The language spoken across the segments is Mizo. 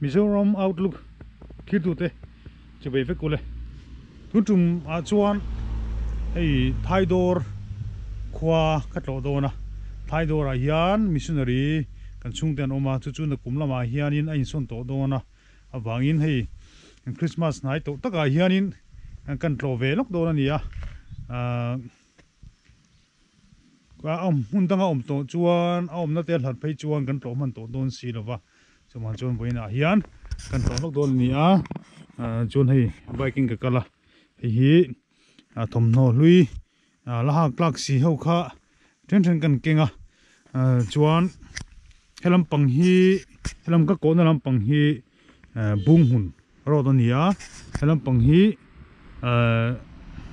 Mizoram Outlook thirtute chi bei vek ule. Tun tum ah chuan hei Thaidawr khua ka tlawh dawn a, Thaidawr ah hian missionary kan chhungte an awm a, chu chu nakum lamah hianin a insawn tawh dawn a, avangin hei Christmas hnai tawh takah hianin kan tlawh ve lawk dawn a ni a, ahh. A awm hmun danga awm tawh chuan a awmna te a hlat phei chuan kan tlawh hman tawh dawn si lo va, chuvang chuan vawiinah hian kan tlawh hlawk dawn a ni a, chuan hei bike in ka kal a, hei hi thawmhnaw hlui la hak tlak si ho kha then then kan keng a, chuan helam pang hi helam ka kawhna lampang hi bung hmun road a ni a helam pang hi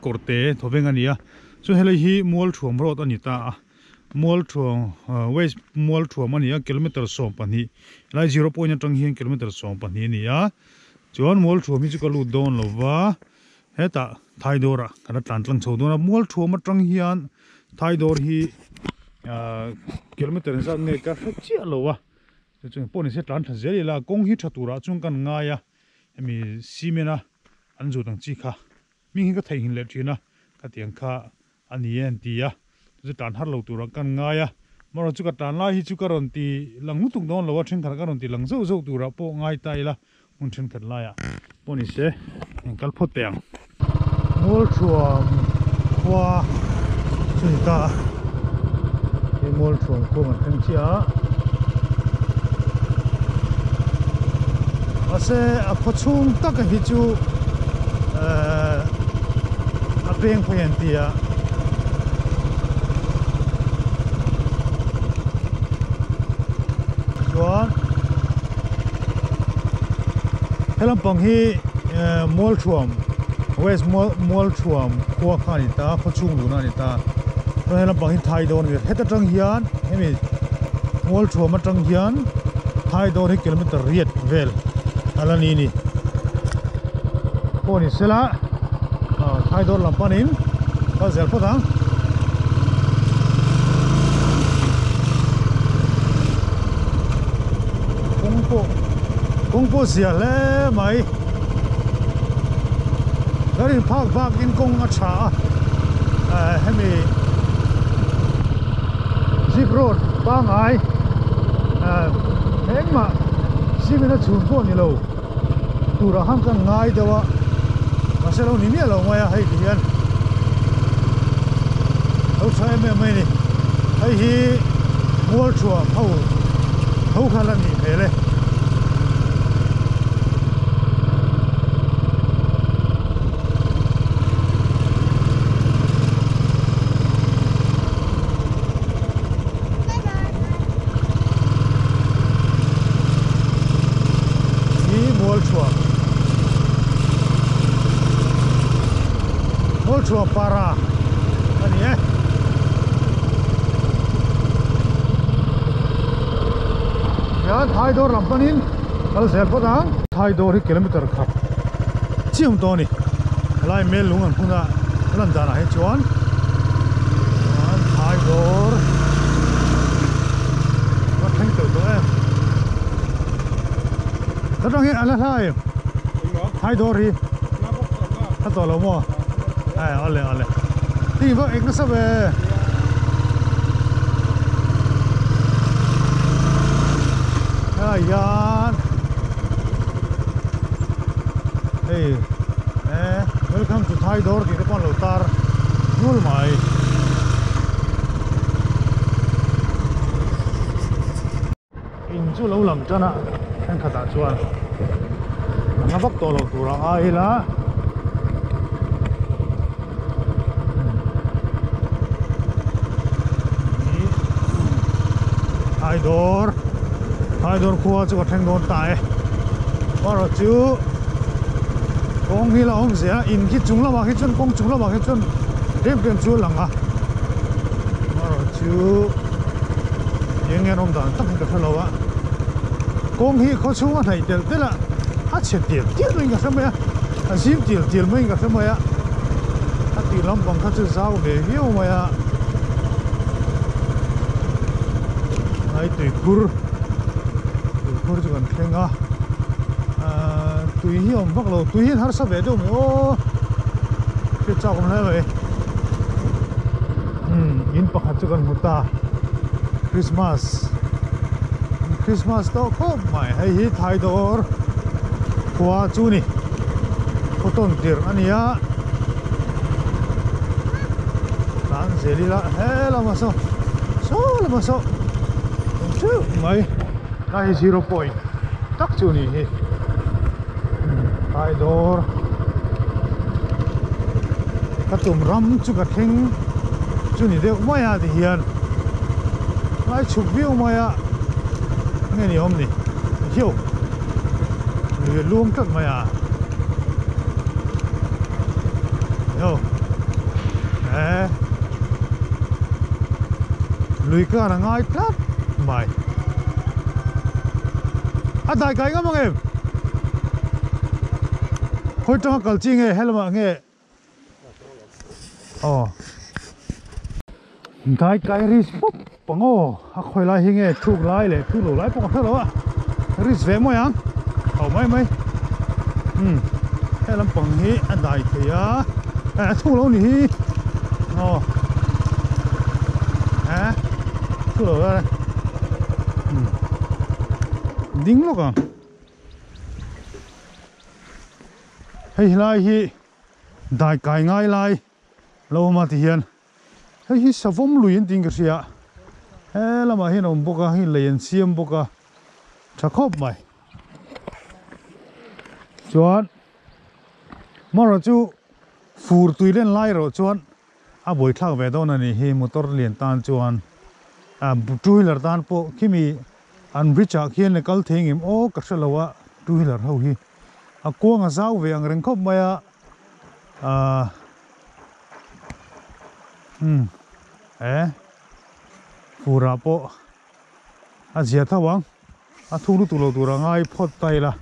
kawr te thawveng a ni a chuan helai hi mualthuam road a ni ta a mualthuam west mualthuam a ni a kilometer 12 helai zero point atang hian kilometer 12 a ni a chuan mualthuam hi chu ka lut dawn lo va hetah thaidawr ah kan la tlan tlang chho dawn a mualthuam atang hian thaidawr hi kilometer engzat nge ka hre chiah lo a. Chu chuan pawh nise tlan tha zel ila kawng hi tha turah chuan kan ngai a hemi cement a an zut ang chi kha hming hi ka theihnghilh leh thin a khatiang kha a ni e an ti a chu chu tlan har lo turah kan ngai a amaherawhchu chu ka tlan lai hi chu ka rawn ti lang lutuk dawn lo a thenkhat ka rawn ti lang zauh zauh turah pawh ngai ta ila hmun thenkhat laiah pawh nise eng kal phawt teh ang. Mualthuam khua chu ni ta a, he Mualthuam khua kan thleng chiah a, mahse a khaw chhung taka hi chu ehh a peng phei an ti a. Chuan he lampang hi Mualthuam West Mualthuam khua kha a ni ta khaw chhung luhna a ni ta chuan he lampang hi thai dawn a ni heta tang hian hemi Mualthuam atang hian thai dawn hi kilometer riat vel a la ni a ni pawh ni sela thai dawn lam panin kal zel phawt ang. Kawng pawh kawng pawh zia hle mai kan in phak bak in kawng a tha a eh hemi zip road pangai eh engmah cement a chhun pawh ni lo turah khan kan ngai deuh a mahse lo ni miah lo mai a hei ti hian lo tha em em mai a ni hei hi mualthuam ho tho kha la nih hmel e. Hi Mualthuam Mualthuam para a ni e. Hian Thaidawr lam panin kal zel phawt ang. Thaidawr hi kilometer khat chiang tawh a ni. Helai mel lung an hmun a lan danah hi chuan Thaidawr a thleng teuh tawh em. Ka tang hi a la hla em? Thaidawr hi a tawh lo maw? Ai awle awle. Ti va ek nasa ve. Helai hian hei eh welcome to Thaidawr tih te pawh an lo tar nual mai. In chu lo lang tan a thenkhat ah chuan a hla vak tawh lo tur a ngai ila Thaidawr Thaidawr khua chu ka thleng dawn ta e erawh chu kawng hi la awm zel a in khi chung lamah khi chuan kawng chung lamah khi chuan tlem tlem chu a lang a erawh chu. Eng nge an awm dan tak hi ka hre lo a, kawng hi khaw chhung a hnaih telh telh a, a chhe tial tial maiin ka hre mai a, a zim tial tial maiin ka hre mai a, a tih lampang kha chu zau ve viau mai a, ai tuikhur tuikhur chu kan thleng a. Ahh tui hi a awm vak lo tui hi an harsa ve deuh mai aw hriat chak awm hle mai umm in pakhat chu kan hmu ta Christmas Christmas tawh khawp mai hei hi Thaidawr khua chu ni khaw tawn tirh a ni a tlan zel ila he lamah saw saw lamah saw awm teuh mai. Lai hi zero point tak chu a nih hi tlai dawr ka tum ram chu ka thleng chu ni deuh mai a ti hian lai chhuk viau mai a nge ni awm ni hiu lui a luang tlat mai a hiu e lui kar a ngai tlat mai. A dai kai ngam ang em? Khawi tanga kal chi nge helamah nge? Aw. Dai kai ris pawp pang aw. A khawi lai hi nge thuk lai leh thuk lo lai pawh ka hre lo a. Ris ve mawi ang. Ho mai mai. Umm. Helam pang hi a dai thei a. A thuk lo ni hi. Aw. Eh. Thuk lo lai. Ding lawk ang. Hei helai hi dai kai ngai lai lo awm a ti hian hei hi savawm lui an tiin ka hria a he lamah hian a awm bawk a hei lei an siam bawk a tha khawp mai chuan marawh chu fur tui len lai erawh chuan A buaithlak ve dawn a nih hi motor lian tan chuan two wheeler tan pawh khimi an bridge ah khian a kal thei ngem aw ka hre lo a two wheeler ho hi a kuang a zau ve ang reng khawp mai a ahh umm e fur ah pawh a zia tho ang a thuk lutuk lo tur a ngai phawt ta ila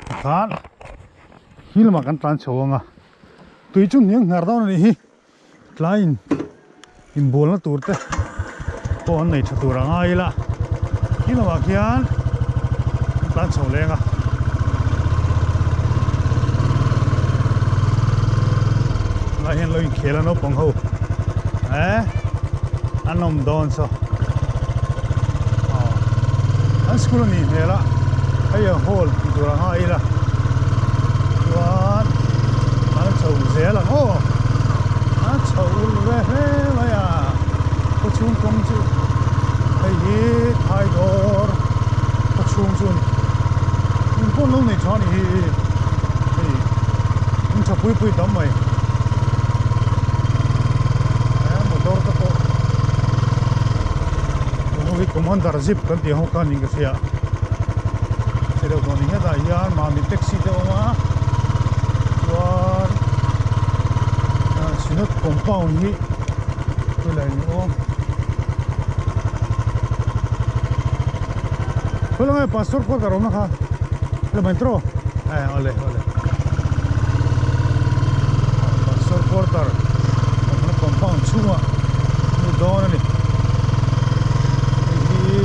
tikhan hi lamah kan tlan chho ang a. Tui chu hniang hnar dawn a nih hi tlaiin inbualna tur te pawh an nei tha tur a ngai ila khi lamah khian an tlan chho leng a. Tunah hian lo inkhel a naupang ho eh an awm dawn saw aw an school a nih hmel a hei a hall tih tur a ngai ila. Chuan an chho zel ang aw a chho ve hle mai a khaw chhung kawng chu hei hi Thaidawr khaw chhung chu a ni in pawn lo nei tha a nih hi hei in tha pui pui tam mai he motor te pawh hi commander jeep kan tih ho kha niin ka hria. Che deuh tawh ni hetah hian mahni taxi te a awm a chuan synod compound hi khawilai ni awm khawilai nge pastor quarter awmna kha hle mai tawh eh awle awle pastor quarter awmna compound chhungah ni dawn a ni hei hi.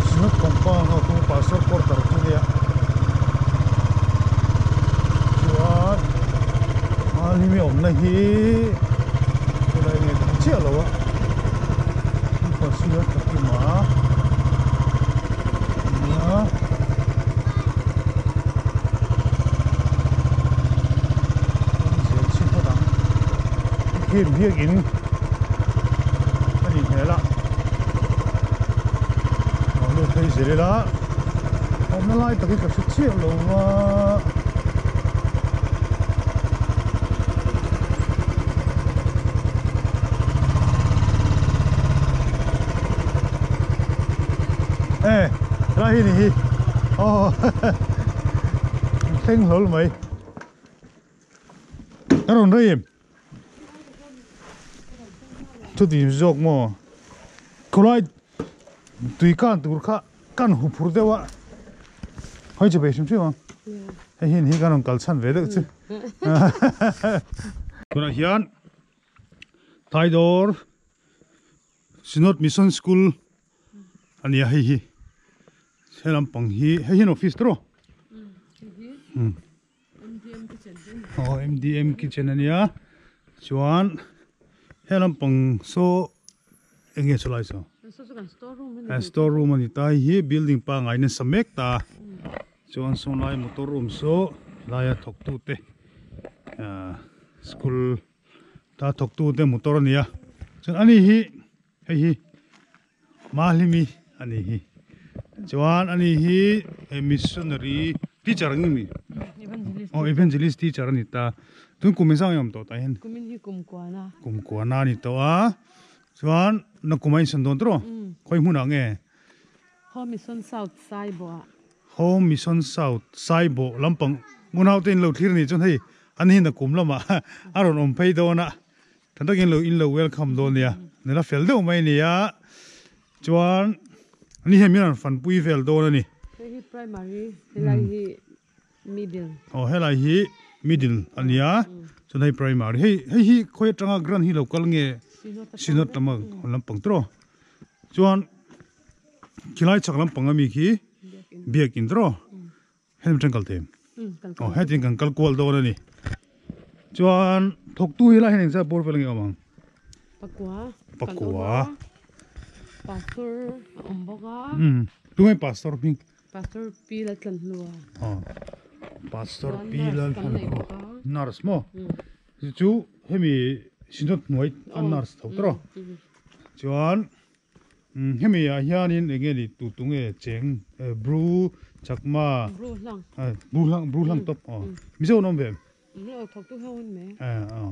Synod compound ho chu pastor quarter chu nia chuan mahni awmna hi khawlai nge ka hmu chiah lo a pastor takima nia zel chhin phawt ang khi biakin a nih hmel a. Aw lut phei zir ila awmna lai tak hi ka hre chiah lo va e helai hi ni hi aw thleng hlawl mai ka rawn rei em. Chuti zawk maw khawlai tui kan tur kha kan hu phur deuh a hawi chu bei hrim hrim ang hei hi hi kan rawn kal chhan ve deuh chu tunah hian Thaidawr Synod Mission School a ni a hei hi. He lampang hi hei hian office tawh aw M_D_M kitchen ania chuan he lampang saw eng nge saw lai saw store room ani ta hei hi building pangngai in a sa mek ta chuan saw lai motor room saw helaia thawk tu te ah school ta thawk tu te motor ania chuan ani hi hei hi. Mahlimi a ni hi chuan ani hi missionary teacher ang mi aw evangelist teacher a ni ta tun kum engzah nge awm tawh tah hian kumin hi kum kuana kum kuana a ni tawh a chuan na kum a insawn dawn tawh khawi hmunah nge Home Mission South Saibo ah Home Mission South Saibo lampang unau te in lo thlir a nih chuan hei ani hi na kum lamah a rawn awm phei dawn a Tha takin lo in lo welcome dawn nia nula fel deuh mai ania chuan ani hian min rawn fanpui vel dawn a ni. Hei hi primary helai hi middle. Aw helai hi middle ania chuan hei primary hei hei hi khawi atanga grant hi lo kal nge synod lama lampang tawh chuan khilai chhak lampang ami khi biakin tawh. Hemi atang kal thei aw heti kan kal kual dawn a ni chuan thawktu hi lai hian engzat bawr vel nge awm ang pakua pakua pastor a awm bawk a tunge pastor hming pastor pi la tlan hlua aw pastor pi la tlan hlua nurse maw chu hemi synod hnuai a nurse tho tawh chuan Hemi ah hianin eng nge ni tu tu nge cheng bru chakma bru hlang bru hlang bru hlang tawp aw mizo an awm ve em mizo thawk tu ho an mai aw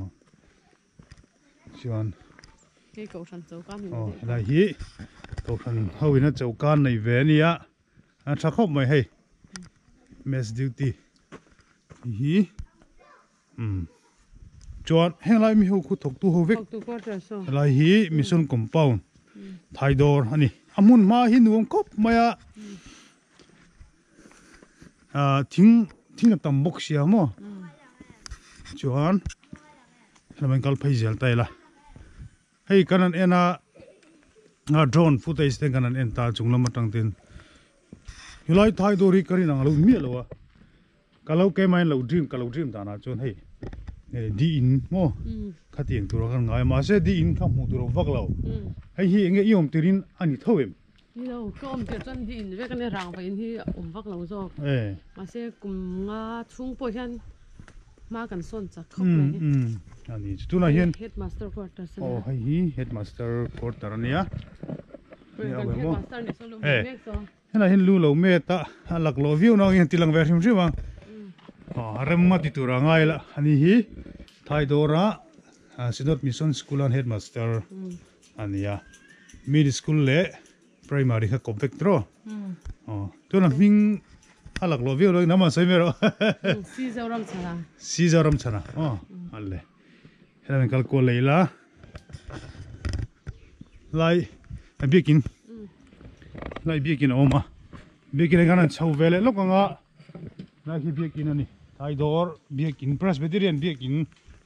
chuan hei kohhran choka aw helai hi kohhran ho in a choka an nei ve ania a tha khawp mai hei mess duty hi. Umm chuan henglai mi ho khu thawktu ho vek helai hi mission compound thai dawr a ni a hmun hma hi nuam khawp mai a ah thing thing a tam bawk sia maw chuan helama in kal phei zel ta ila hei kan han en a a drone footage te kan han en ta chung lam atang ten helai thai dawr hi ka rin ang alo miah lo a. Ka lo keimah in lo dream ka lo dream danah chuan hei di in maw khatiang tura kan ngai a mahse di in kha hmuh tur awm vak lo hei hi enge i awm tirin a ni tho em? Ni lo ka awm tir chuan di in vek ania rang va in hi awm vak lo zawk mahse kum nga chhung pawh hian hma kan sawn chak khawp mai a ni chu tunah hian headmaster quarters aw hei hi headmaster quarter ania headmaster ni sawn lo mek saw. Helai hian lu lo met a, a laklawh viau nang hian tilang ve hrim hrim ang. Aw a rem a ti tur a ngai la ani hi Thaidawra Synod Mission School an headmaster a ni a. Middle school leh primary kha kawp vek tawh. Aw tuna hming a laklawh viau lo in amah sawi mai rawh. Si Zoram chhana. Si Zoram chhana aw a le. Helai in kal kual leh ila. Lai biakin lai biakin a awm a biakin ah hian an chho ve leh lawk ang a lai khi biakin a ni Thaidawr biakin Presbyterian biakin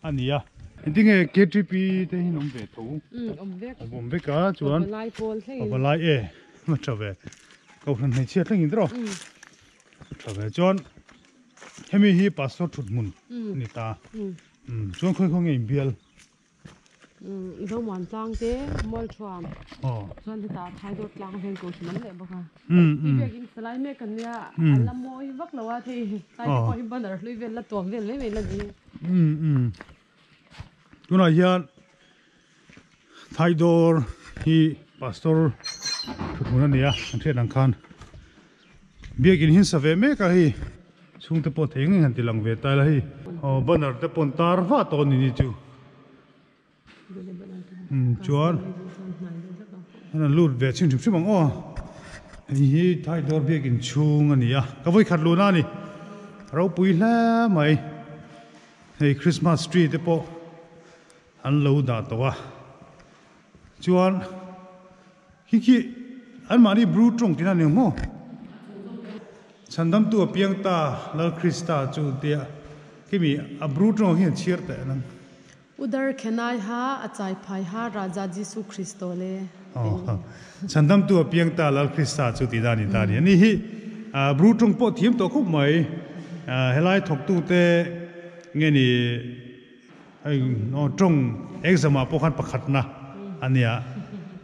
a ni a engtin nge K_T_P te hi an awm ve tho awm vek a chuan pavalai e a tha ve kohhran hmeichhia thleng in tawh tha ve chuan hemi hi pastor thut hmun a ni ta chuan khawi khaw nge inbial. Zomuan tlang te mual thuam chuan hetah Thaidawr tlang vel ko hrim an leh bawk a i biakin salai mek an nia an la mawi vak lo a thei tlai te pawh hi banner hlui vel la tuam vel mai mai la ni. Tunah hian Thaidawr hi pastor thuthmun a ni a an hriat ang khan biakin hi an sa ve mek a hei chhungte pawh thei ngei han ti lang ve ta ila hei aw banner te pawh an tar vah tawh a ni ni chu umm chuan an han lut ve chhin hrim hrim ang aw hei hi Thaidawr biakin chhung a ni a ka vawikhat luhna a ni ropui hle mai hei Christmas tree te pawh an lo dah tawh a chuan khi khi anmahni bru tawng tihna a ni ang maw chhandamtu a piang ta Lal Krista chu tia khimi a bru tawng hi an chhiar teh nang. Udar khenai ha a chai phai ha Raja Jisu Kristo le. Chhandam tu apiang ta Lal Krista chu ti dan ni ta ni. Ani hi Bru tawng pawh thiam tawh khawp mai. Helai thawktu te nge ni hei tawng exam ah pawh khan pakhatna a nia.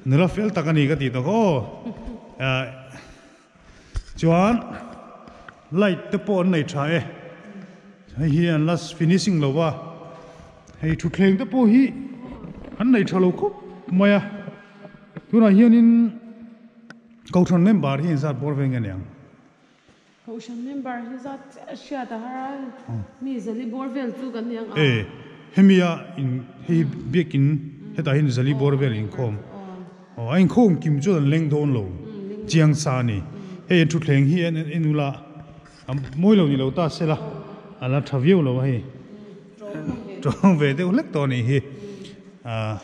Nula fel tak a ni ka tih tawh kha aw. Chuan light te pawh an nei tha e. Hei hi an la finishing lo va. Hei thutthleng te pawh hi an nei tha lo khawp mai a. Tunah hianin Kohhran member hi inzat bawr ve nge niang? Kohhran member hi zat chiah hriat a har a, mi zali bawr vel chu kan niang a. E, hemia in hei biakin hetah hian zali bawr vel inkhawm. Aw, a inkhawm kim chuan an leng dawn lo chiang sa a ni. Hei an thutthleng hi en en ula a mawi lo ni lo ta se la, a la tha viau lo a hei. Tawng ve deuh hlek tawh a nih hi. Ah.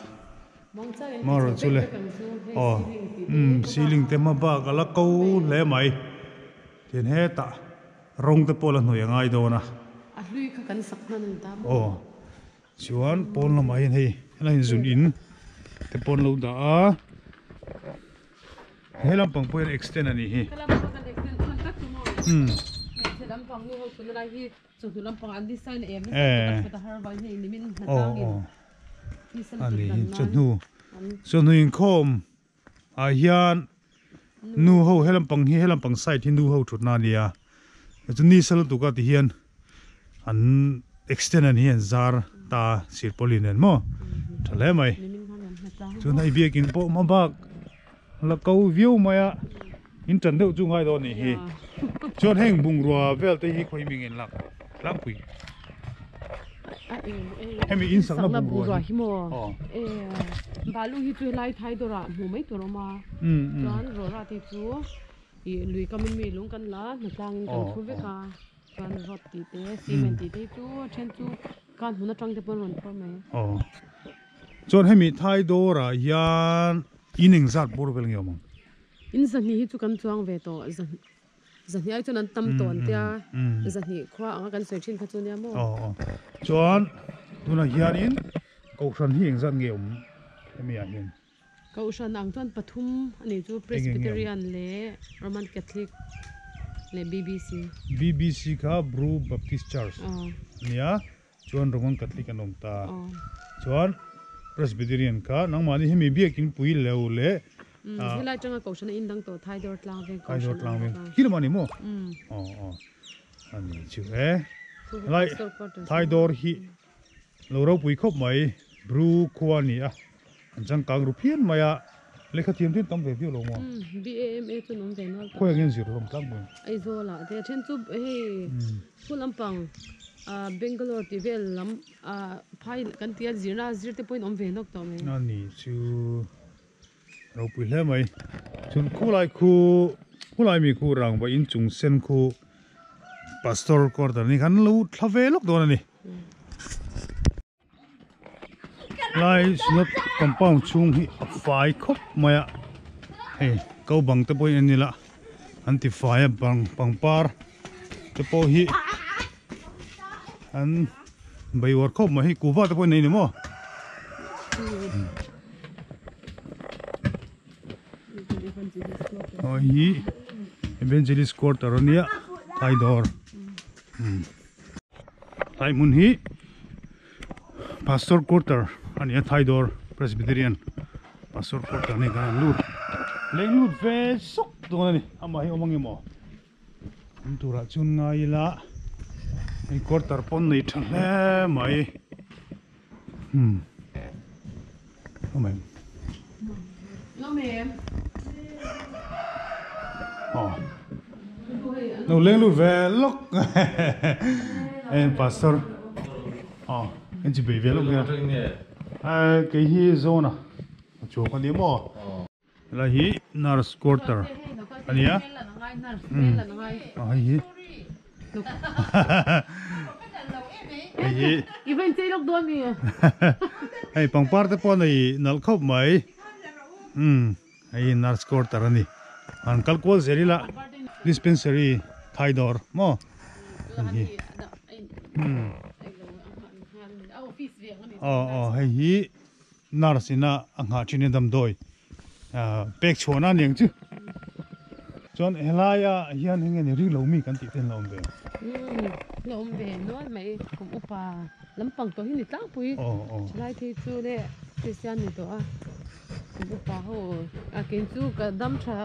Marawh chu le aw umm ceiling te hma bak a la ko hle mai. Tin hetah rawng te pawh la hnuai a ngai dawn a. A hlui kha kan sak hman a ni ta maw? Aw chuan pawn lamah hian hei helai in zun in te pawn lo dah a. He lampang pawh hian extend a nih hi. He lampang kan extend chhan tak chu maw? Umm. Hmeichhe lampang nu ho chhunna lai hi chawhnu lampang an design em nasa tak a chhut a har vai hei nimin hna tangin nisan A tut ni dan nan chawhnu an chawhnu inkhawm ah hian nu ho he lampang hi he lampang side hi nu ho thutna a ni a chuan ni sa lutuk a ti hian an extend an hi an zar ta sirpawlin nen maw tha hle mai chuan hei biakin pawh hma bak la ko viau mai a in tan deuh chu ngai dawn a nih hi chuan heng bungrua vel te hi khawi mi nge lak tlangpui hemi in sakna bungrua hi maw balu hi chu helai thai dawrah hmuh mai tur a awm a chuan rawra te chu ih lui kamin mi lung kan la hnatlangin kan thu vek a chuan rod tih te cement tih te hi chu a then chu kan hmun atang te pawh an rawn phur mai. Aw chuan hemi thai dawrah hian in engzat bawr vel nge awm ang? In zahnih hi chu kan chuang ve tawh zahnih ai chuan an tam tawh an tia zahnih khua anga kan sawi thin kha chu nia maw? Aw aw chuan tunah hianin kohhran hi engzat nge awm hemi ah hian? Kohhran ang chuan pathum a nih chu Presbyterian leh Roman Catholic leh BBC. BBC kha Bru Baptist Church a nia, chuan Roman Catholic an awm ta. Chuan Presbyterian kha nangmahni hemi biakin pui lo leh. Helai atanga kohhran a indang tawh Thaidawr Tlangveng kohhran. Thaidawr Tlangveng khi lamah a ni maw? Aw aw a ni chu e. Helai Thaidawr hi Lo ropui khawp mai, Bru khua a ni a, an changkang ru phian mai a, lehkha thiam te tam ve viau lo maw? Umm, BAMA chu an awm ve nual tak. Khawiah nge an zir hlawm tlangpui? Aizawl ah te, a then chu hei school lampang ah Bangalore tih vel lam ah phai kan tia zirna zir te pawhin awm ve nawk tawh mai. A ni chu ropui hle mai, chun khulai khu khulai mi khu rangva inchung sen khu Pastor quarter ni khan lo thla ve lawk dawn a ni. Lai synod compound chhung hi a fai khawp mai a hei ko bang te pawhin an nila an ti fai a bang pangpar te pawh hi an bei uar khawp mai hei kuhva te pawhin nei ni maw. Aw hi evangelist quarter ania thaidawr. Tlai hmun hi Pastor quarter a ni a Thaidawr Presbyterian Pastor quarter a ni kan han lut leng lut ve sawk dawn a ni amah hi awm ang emaw awm turah chuan ngai ila hei quarter pawn nei tha hle mai umm awm em aw lo leng lut ve lawk hei pastor aw hei chi bei ve lawk nia kei hi zawn a chuang a ni maw helai hi nurse quarter a nia aw hei hi hei hi hei pangpar te pawh nei nalh khawp mai umm hei hi nurse quarter a ni han kal kual zel ila dispensary thai dawr maw hei hi umm Aw aw hei hi nurse ina a nghah thin a damdawi pek chhuahna a niang chu. Chuan helaia hian eng nge ni ring lo mi kan tih te an la awm ve. Umm la awm ve nual mai kum upa lampang tawh hi ni tlangpui thalai thei chu leh Kristian ni tawh a kum upa ho a kei chu ka dam tha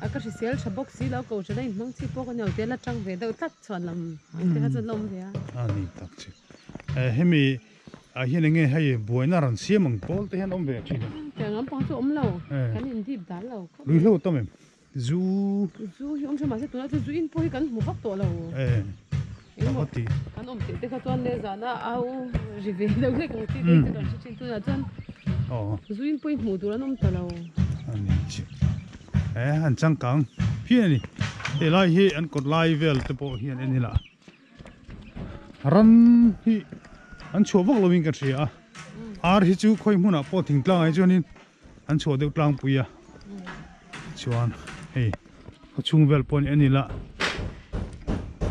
a ka hrisel tha bawk si lo ko thalai inhmang chi pawh ka ni lo te la tang ve deuh tlat chhuan lam ang te kha chuan la awm ve a. A ni tak chu hemi Ah hian enge hei buaina rawn siam ang pawl te hian awm ve thin a. Tiang lampang chu awm lo, kan in dip dan lo khawp. Ruihhlo tam em? Zu. Zu hi awm thin mahse tunah chu zu in pawh hi kan hmu vak tawh lo. Eh. Engemaw ti. Kan awm teh te kha chuan le zana au ri ve deuh hlek ang chi te hi chu kan hre thin tunah chuan zu in pawh hi hmuh tur an awm ta lo. A ni chi. Eh an changkang phian a ni. Helai hi an kawt lai vel te pawh hian en ila. Ran hi an chhuah vak lovin ka hria a, ar hi chu khawi hmunah pawh thingtlang ah hi chuanin an chhuah deuh tlangpui a, chuan hei khaw chhung vel pawh a ni la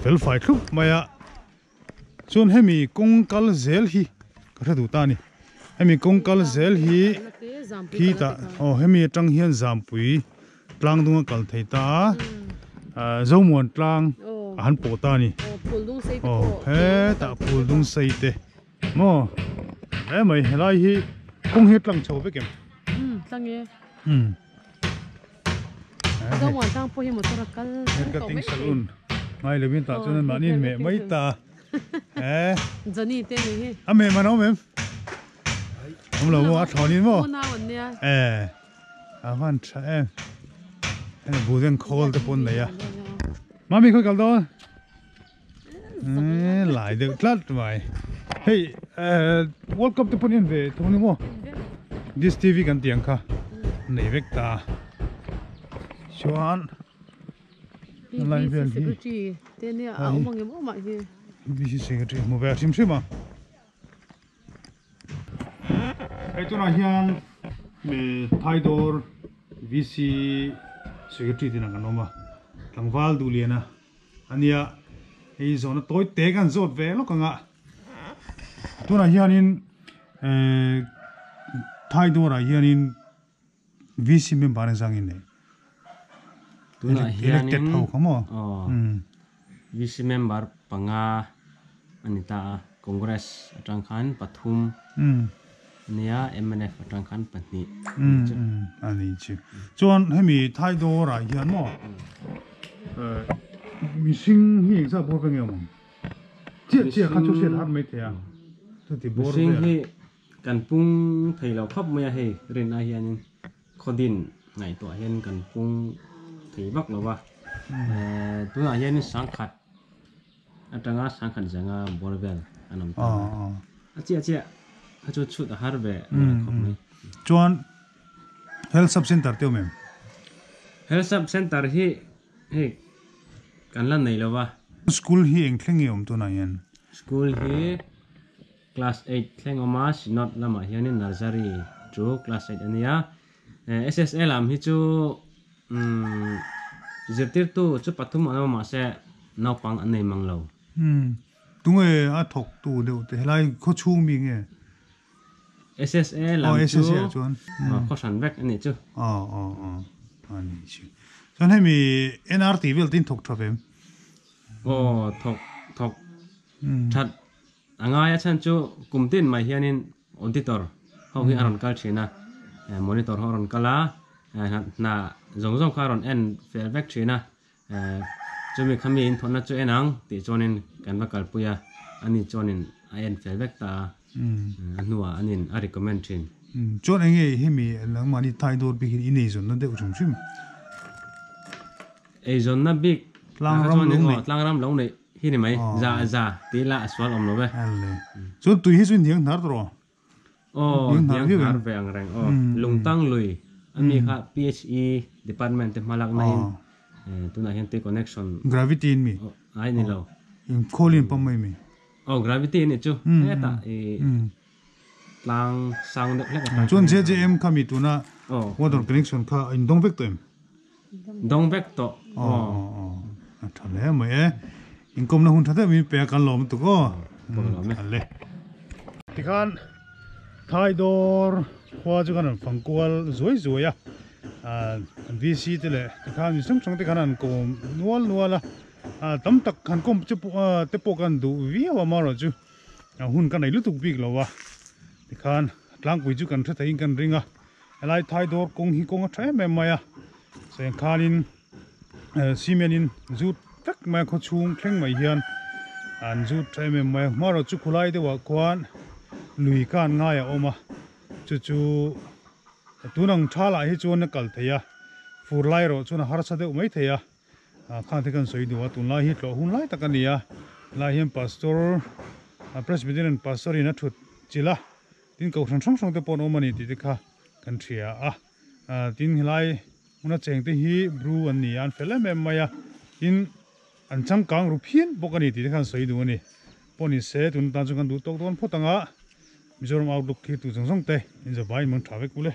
fel fai thlup mai a, chuan hemi kawng kal zel hi ka hre duh ta a ni, hemi kawng kal zel hi khitah aw hemi atang hian Zampui Tlang dung a kal thei ta a, Zomuan tlang a han pawh ta a ni. Aw hetah phul dung sei te maw hle mai helai hi kawng hi a tlang chho vek em? Umm tlang e. Umm. Zomuan tlang pawh hi motor a kal Hair cutting saloon ngai lovin tah chuan an mahni in meh mai ta a. Johnny te ni hi. A meh man a awm em? Awm lo maw a thlawn in maw? Unau an nia. Eh. A van tha em hei buh den khawl te pawh an nei a mami khawi kal dawn eee lai deuh tlat mai hei ehh world cup te pawh an en ve tho ni maw dish tv kan tih ang kha nei vek ta chuan lai vel hi pvc secretary hmu ve hrim hrim a. Hei tunah hian Thaidawr VC Secretary te inah kan awm a, tlangval Duhliana a nia, hei zawhna tawi te kan zawt ve lawk ang a, tunah hianin Thaidawrah hianin VC member an zang in nei Tunah hianin elected ho kha maw? Aw VC member panga a ni ta a, Congress atang khan pathum a nia, mnf atang khan pahnih a ni chu. A ni chu. Chuan hemi Thaidawr ah hian maw mihring hi engzat bawr ve nge awm ang? Chiah chiah kha chu hriat har mai thei a, chuti bawr vel. Mihring hi Kan pung thei lo khawp mai a hei rin ai hianin khawdin ngaihtuah hian kan pung thei vak lo va, tunah hianin sangkhat atanga sangkhat zanga bawr vel an awm ta a, a chiah chiah kha chu chhut a har ve ngai khawp mai. Chuan Health Sub Center te awm em? Health Sub Center hi hei kan la nei lo va. School hi eng thleng nge awm tunah hian? School hi Class eight thleng awm a, Synod lamah hianin Nursery chu class eight a nia. SSA lam hi chu zirtirtu chu pathum an awm a mahse naupang an nei mang lo. Tunge a thawktu deuh te helai khaw chhung mi nge? SSA lam chu khaw hran vek a nih chu. Aw aw aw a nih chu. Chuan hemi NRT vel te in thawk tha ve em? Aw thawk thawk that A ngai a chhan chu kum tin mai hianin auditor ho hi a rawn kal thin a, monitor ho a rawn kal a, hna zawng zawng kha a rawn en fel vek thin a, chumi kha mi inthawhna chu en ang tih chuanin kan va kalpui a, ani chuanin a en fel vek ta a, a hnuah anin a recommend thin. Chuan enge hemi nangmahni Thaidawr bik hi in eizawnna deuh hrim hrim? Eizawnna bik Tlangram lo neih. Tlangram lo neih hi ni mai. Za za tih lah a sual awm lo e. Chuan tui hi chu hniang hnar tawh rawh. Aw hniang hnar ve ang reng aw. Lungtang lui a mi kha PHE department te hma lakna in tunah hian tui connection. Gravity in mi? Ai ni lo. In khawl in pump mai mi? Aw gravity a nih chu hetah i tlang sang deuh hlek atang. Chuan JJM kha mi tuna water connection kha a indawng vek tawh em? Dawng vek tawh. Aw aw a tha hle mai e. Inkawmna hun tha deuh min pe a kan lawm tuk aw. Kan lawm e. Ale. Tikhan thai dawr khua chu khan an fang kual zuai zuai a an VC te leh tikhan mi hrang hrang te khan an kawm nual nual a tam tak han kawm chu te pawh kan duh viau a amaherawh chu hun ka nei lutuk bik lo a tikhan tlangpui chu kan hre theiin kan ring a helai thai dawr kawng hi kawng a tha em em mai a chuan khanin cement in zut vek mai a khaw chhung thleng mai hian an zut tha em em mai a hmarawh chu khulai deuhah khuan lui khan ngai a awm a chu chu tun ang tha lah hi chuan a kal thei a fur lai erawh chuan a harsa deuh mai thei a khang te kan sawi duh a tunlai hi tlawh hun lai tak a ni a helai hian pastor presbyterian pastor in a thut chilh a tin kohhran hrang hrang te pawh an awm a ni tih te kha kan hria a tin helai hmuna cheng te hi bru an ni a an fel em em mai a tin an changkang ru phian bawk a ni tih te khan sawi duh a ni pawh ni se tun atan chuan kan duh tawk dawn phawt ang a Mizoram outlook hi tu zawng zawng te in zavai in mang tha vek ule.